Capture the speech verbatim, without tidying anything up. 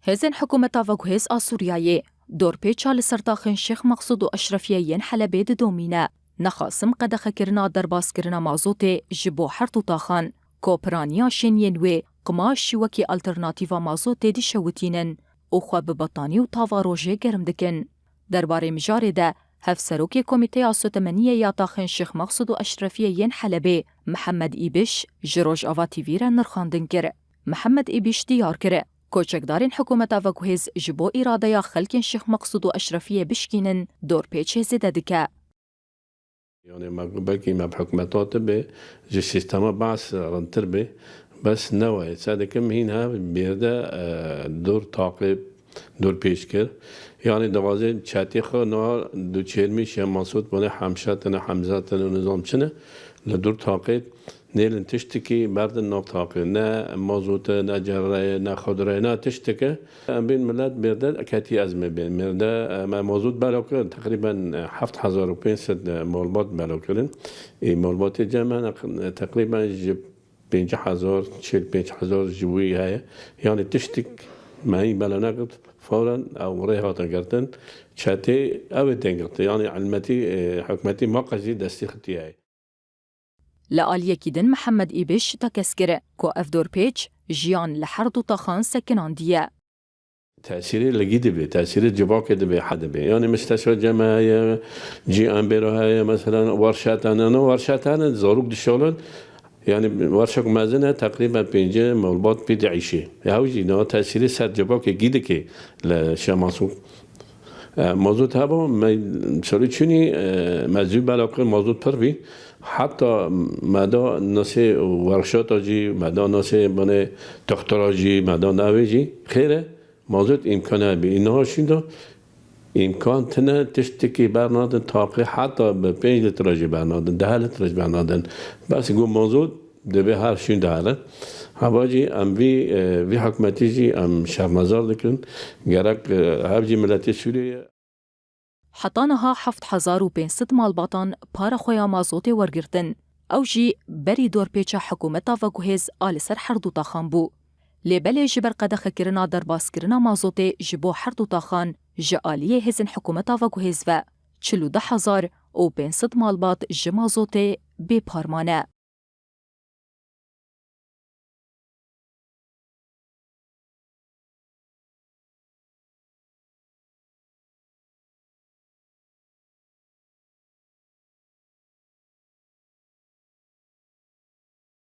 Hêzên hikûmeta veguhêz a Sûriyeyê dorpêça li ser taxên Şêx Meqsûd û Eşrefiyê yên Helebê didomîne. Nexasim qedexekirina derbaskirina mazotê ji bo her du taxan, ku piraniya şêniyên wê qimaş jî wekî alternatîfa mazotê dişewitînin û xwe bi betanî û tava rojê germ dikin. Derbarê mijarê de Hevserokê Komîteya Sotemeniyê ya Taxên Şêx Meqsûd û Eşrefiyê yên Helebê, Mihemed Îbiş, ji Rojava T V re nirxandin kir. Mihemed Îbiş diyar kir, koçekdarên hikûmeta veguhêz ji bo îradeya xelkên Şêx Meqsûd û Eşrefiyê bişkînin, dorpêçê zêde dike. Yani me, belkî me bi hikûmeta tibê, ji sîstema Baas rintir bê. Bes ne wayê. Se dikim hîn hev bêrde, e, dor taqê, dor pêş kir. Yani dixwaze çetê xwe niha du çêrmî Şêx Mesûd bone hemşe tine, hemze tine û nizam çine. Li dor taqê nêlin tiştekî berdin nav taqê. Ne mazot e, ne cerre ye, ne xudre ye, ne tiştek e. Em bên milet bêrde ketî ezmê bên. Mêrde, e, me mazot bela kir, teqrîben, e, heft hezar û pênc sed, e, malbat bela kirin. Ê malbatê cem me, e, teqrîben ji pêncî hezar, çil pênc hezar ji wî heye. Yani tiştik me hîn bela nekir, fawren ew rê hatin girtin. Çetê ew ê tên girtin. Yani elmetî, e, hikûmetî maqezî destî xitiye. Li aliyekî din Mihemed Îbiş tekez kir ku ev dorpêç jiyan li her du taxan sekinandiye. Tesîrê li gî dibe, tesîrê civakê dibe, he dibe. Yani misteswa cem heye, cî em bêro heye, mesela warşet hene, ne warşet hene, zarok dişalin. Yani warşek mezin e, teqrîben pêncî malbat pê diîşê. Ew jî niha tesîrê ser civakê gî dike li Şêx Mesûd. E, mazot heba, me serê çûnî, e, me zû bela kir, mazot pir bî. Heta me da nasê werkşata jî, me da nasê bane toxtora jî, me da navê jî. Xêr e, mazot îmkan hebî. Niha şûnda îmkan tine tiştekî bernadin taqê, heta bi pênc litre jî bernadin, deh litre jî bernadin. Bes got mazot divê her şûnda here. Heva jî em vî, e, vî hikûmetî jî em şermezar dikin. Gerek, e, hev jî miletê Sûriyê ye. Heta niha heft hezar û pênc sed malbatan para xwe ya mazotê wergirtin. Ew jî berî dorpêça hikûmeta veguhêz a li ser her du taxan bû. Lê belê ji ber qedexekirina derbaskirina mazotê ji bo her du taxan ji aliyê hêzên hikûmeta veguhêz ve çil û du hezar û pênc sed malbat ji mazotê bê par mane.